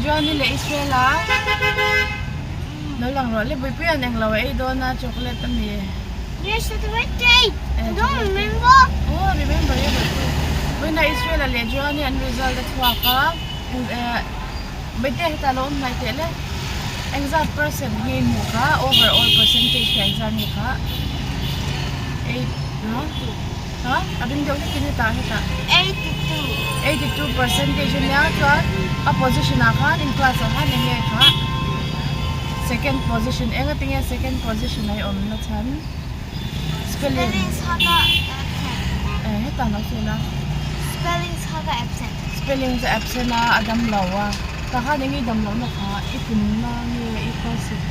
Joani leh Israel-a lo lang rawh le Buipuia'n englo a ei dawn a chocolate a mi. Yes, it's birthday. I don't remember. Oh, remember e Buipui. Vawiinah Israel-a leh Joani an result a chhuak a. Baite hetah lo awm hnai teh le. Engzat percent nge i hmuh kha overall percentage kha engzat nge kha? Eight ha? Ha? A ring deuh hlekin hetah hetah. 82. 82 percentage ania chuan a position ah khan in class ah khan enge kha second position enga tinge second position a i awm na chhan spelling Spelling saka absent. Eh hetah lo sawi la. Spelling saka absent. Spelling chu absent a a dam lo a tah khan enge i dam loh na kha i pum na nge i khawsik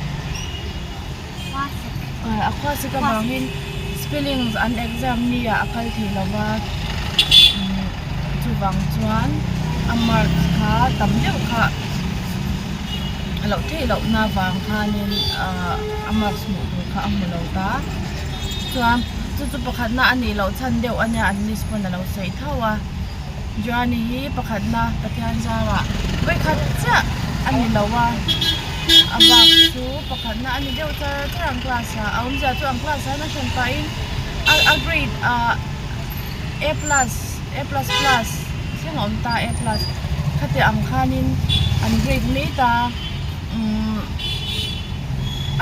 Khawsik. A khawsik avangin spellings an exam ni ah a kal thei lo va chuvang chuan a mark kha tam deuh kha a loh theih loh na vang khanin ahh a marks hmuh tur kha a hmu lo ta chuan chu chu pakhatna a nih loh chhan deuh ania an miss pawn a lo sawi tho a. Joani hi pakhatna Pathian zarah vawikhat chiah a ni lo a, a bak chu pakhatna a ni deuh char char ang class ah a awmzia chu ang class ah hian a hran pahin a a grade ah A plus A plus plus thleng a awm ta A plus khati ang khanin an grade mai ta umm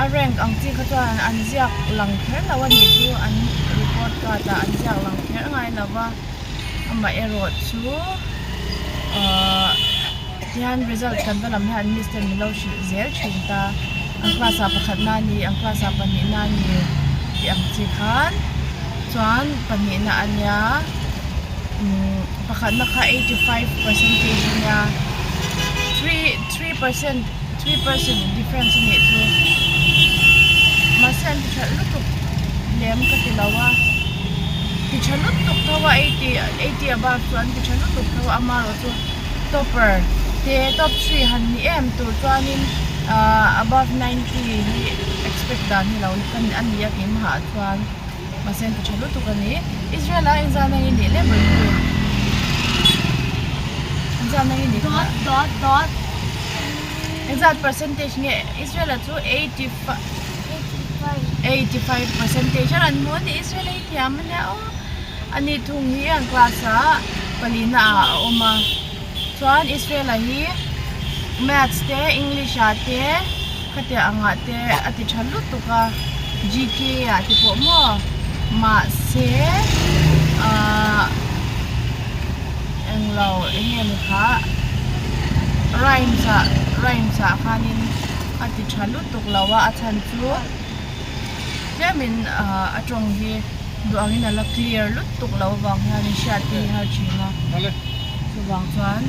a rank ang chi kha chuan an ziak lang kher lo a nih chu an report card ah an ziak lang kher ngai lo va. Amaherawh chu ahh tihian result kan va lam hian an miss ten min lo hrilh zel thin ta an class ah pakhat na a ni an class ah pahnih na a ni tih ang chi khan chuan pahnih na a nia umm pakhat na kha 85 percentage a nia 3 3 percent 3 percent difference a nih chu mahse an ti tha lutuk lem ka ti lo a ti tha lutuk tho a 80 80 above chu an ti tha lutuk tho a amaherawh chu topper te top 3 han ni em tur chuanin ahh above 90 hi expect dan hi lo a ni a keimahah chuan mahse an ti tha lutuk a ni Israel ah engzan ang i nih leh bawihpui engzan ang i nih Dot dot dot. Engzat percentage nge Israel ah chu 85 85 percentage a rawn hmu a ni Israel a i thiam a nia aw ani thung hi an class ah palina ah a awm a chuan Israel ah hi maths te English ah te khatiang ang ah te a ti tha lutuk a GK ah te pawh maw mahse ahh englo eng nge ni kha rhymes ah rhymes ah khanin a ti tha lutuk lo a a chhan chu tlemin ahh a tawng hi duh angin a la clear lutuk lo avang hianin hriat te hi har thin a chuvang chuan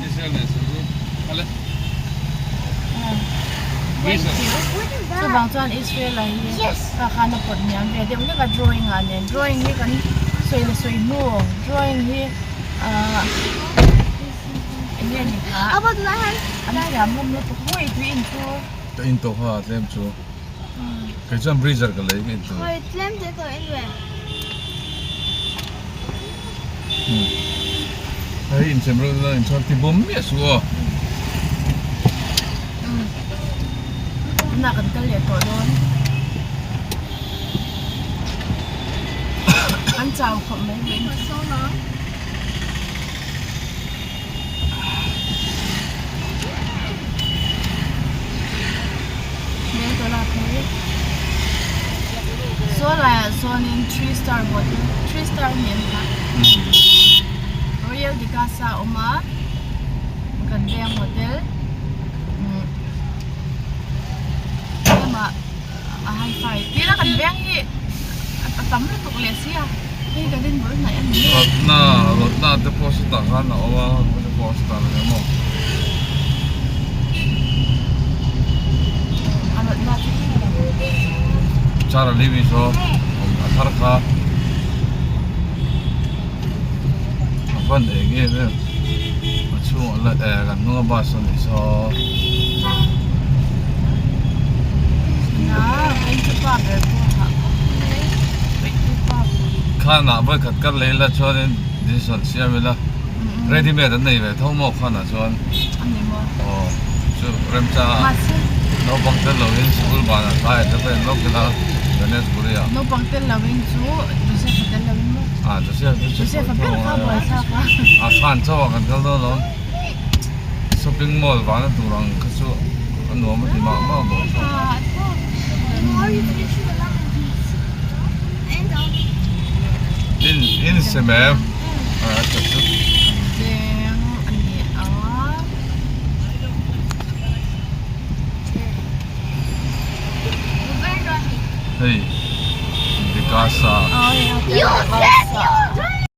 chuvang chuan Israel ah hi kha khan a pawt hniam ve deuh hlek a drawing ah nen drawing hi kan sawi la sawi hnu drawing hi ahh eng nge ni kha an thiam hlawm lutuk hawi tui in chu ka in tawh kha tlem chu kei chuan breezer ka lei ka in tur tlem te ka in ve hei in chem reuh na in chuan ti bawm miah suh aw tunah kan kal leh tawh dawn an chau khawp mai mai Saw laiah sawnin three star hotel three star a ni em kha Royal Dicasa a awm a kan veng hotel umm lamah a hi fi tira kan veng hi a tam lutuk leh si a hei ka rin bul hnaih a ni rawtna rawtna te pawh sawtah khan a awm a te pawh sawtah a ni maw a rawtna chu char a livi saw a thar kha a van eng em em a chhungah la eh kan hnunga bus a nih saw. Khanah vawikhat kal leh ila chuanin decision siam ila ready made an nei ve tho maw khanah chuan aw. Chu remchang a naupang tel lovin sikul banah tlaiah te pawh en lawk ila Ganesh Guri ah. Naupang tel lovin chu Joseph-a tel lovin maw? Ah Joseph chu Joseph-a ber kha buai thlak a. A khan chauh ah kan kal dawn alawm. Shopping mall vana tur ang kha chu a nuam a ti mah mah bawk. In in sem em? A tha chu. Cheng a ni a. Hei Vikasa.